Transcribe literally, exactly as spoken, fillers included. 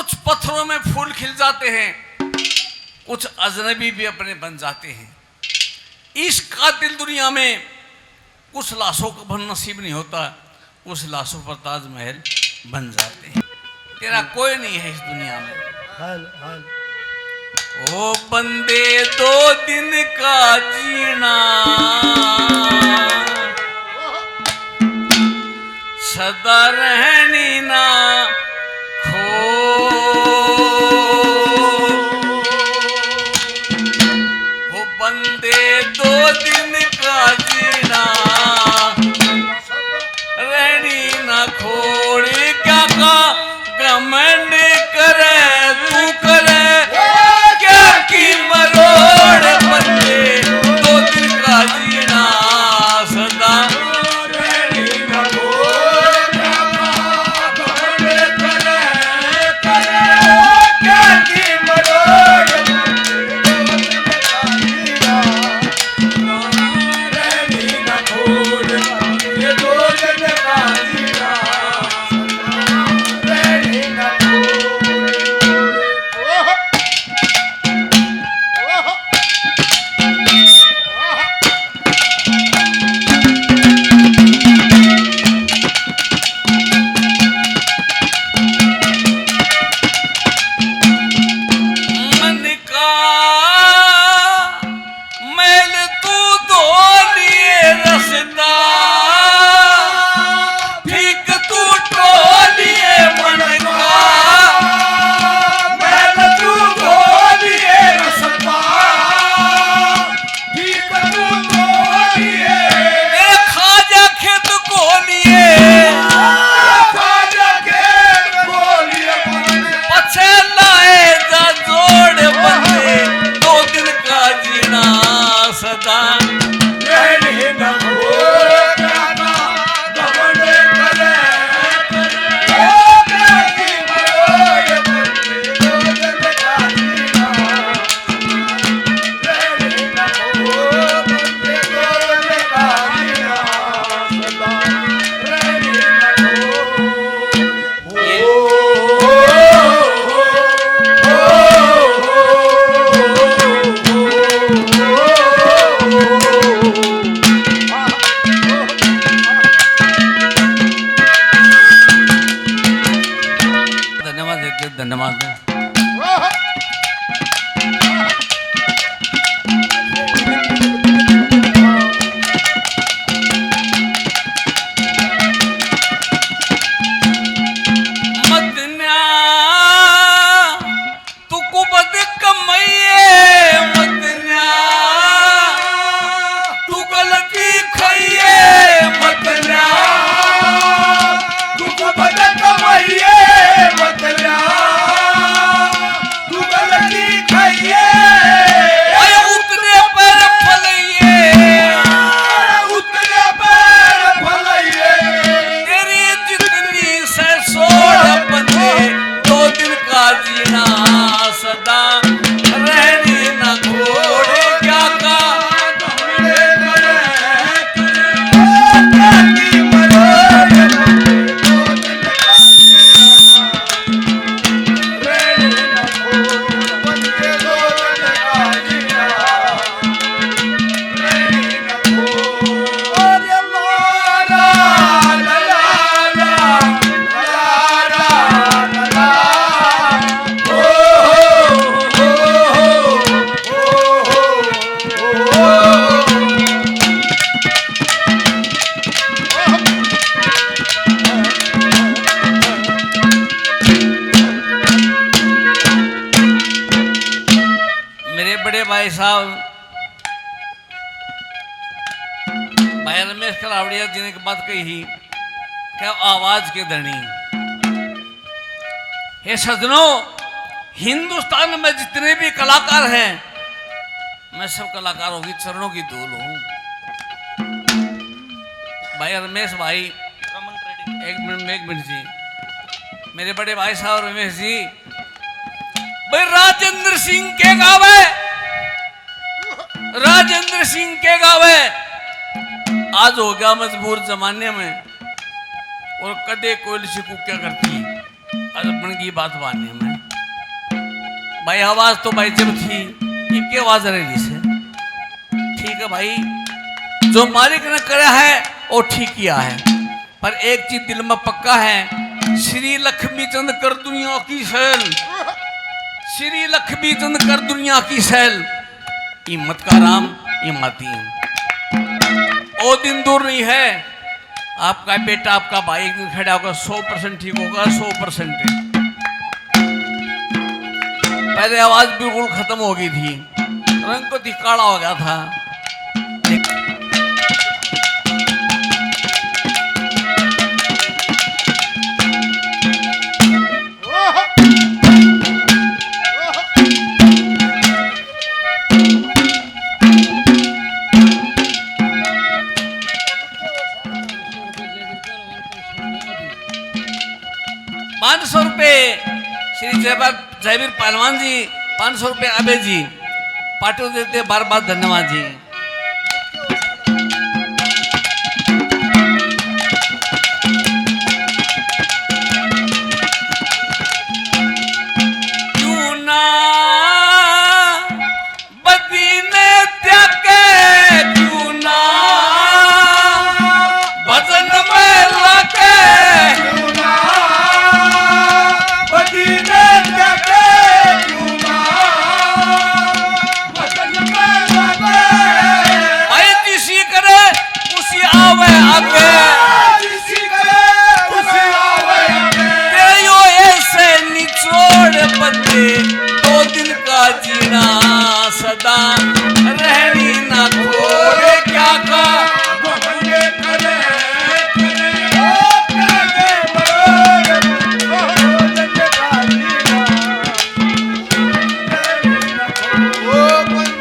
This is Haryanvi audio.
कुछ पत्थरों में फूल खिल जाते हैं, कुछ अजनबी भी अपने बन जाते हैं। इस कातिल दुनिया में कुछ लाशों का भन नसीब नहीं होता, कुछ लाशों पर ताजमहल बन जाते हैं। तेरा कोई नहीं है इस दुनिया में। हाल, हाल। ओ बंदे, दो दिन का जीना, सदा रहनी ना खो। ओ बंदे, दो दिन का जीना, रहनी ना खोड़। क्या का घमंड करे तू, करे क्या की मरोड़? बंदे, दो दिन का जीना, सदा रहनी ना खोड़। मन का मैल तू धो लिए रसता, ठीक तू टो लिए मन का। मैल तू धो लिए रसता, ठीक तू धो लिए। मेरे खाजा खेत को लिए, खाजा खेत को लिए। पछे लाए जा जोड़ बंदे, दो दिन का जीना सदा। रहने न भूल जाना, घमंड करे, करे। ओ प्यारी मरोड़ बंदे, दो दिन का जीना। धन्यवाद, धन्यवाद। मत न्या तू कुबद कमाइए, मत न्या तू गलती खाइए, मत न्या तू कुबद कमाइए, मत न्या तू गलती खाइए। ओए उतने पैर फलइए, उतने पैर फलइए। तेरी जितनी से सोलह बंदे, दो दिन का जीना सदा रहनी न घोड़े क्या का। मेरे बड़े भाई साहब भाई रमेश कलावड़िया जी ने एक बात कही कि आवाज के धनी। हे सज्जनों, हिंदुस्तान में जितने भी कलाकार हैं, मैं सब कलाकारों की चरणों की धूल हूँ। भाई रमेश भाई, एक मिनट, एक मिनट जी, मेरे बड़े भाई साहब रमेश जी, भाई राजेंद्र सिंह के गावे, राजेंद्र सिंह के गावे, आज हो गया मजबूर जमाने में, और कदे कोयल सी कुक्या करती, आज बन गई बात बहाने में। भाई, आवाज तो भाई जब थी, इब के आवाज रह रही से? ठीक है भाई, जो मालिक ने करा है, वो ठीक किया है। पर एक चीज दिल में पक्का है, श्री लक्ष्मी चंद कर दुनिया की सैल, श्री लक्ष्मी चंद कर दुनिया की सैल। हिम्मत का राम, ये माती है। ओ दिन दूर नहीं है, आपका बेटा, आपका भाई एक दिन खड़ा होगा, सौ परसेंट ठीक होगा, सौ परसेंट। पहले आवाज बिल्कुल खत्म हो गई थी, रंग को दिखाड़ा हो गया था। पाँच सौ रुपए श्री जयवीर, जयवीर पहलवान जी, पाँच सौ रुपए अबे जी, पाटो देते बार बार धन्यवाद जी। क्यों ना बदी ने त्याके, क्यों ना भजन में लागे, क्यों ना बदी ने त्याके, क्यों ना भजन में लागे। भाई, जिसी करे उसी आवे आगे, जिसी करे उसी आवे आगे। तेरे यो ऐसे निचोड़ बंदे, दो दिन का जीना सदा रहनी ना खोए। क्या का भगवान करे, करे, ओ करे, बड़े, ओ करे, ओ करे।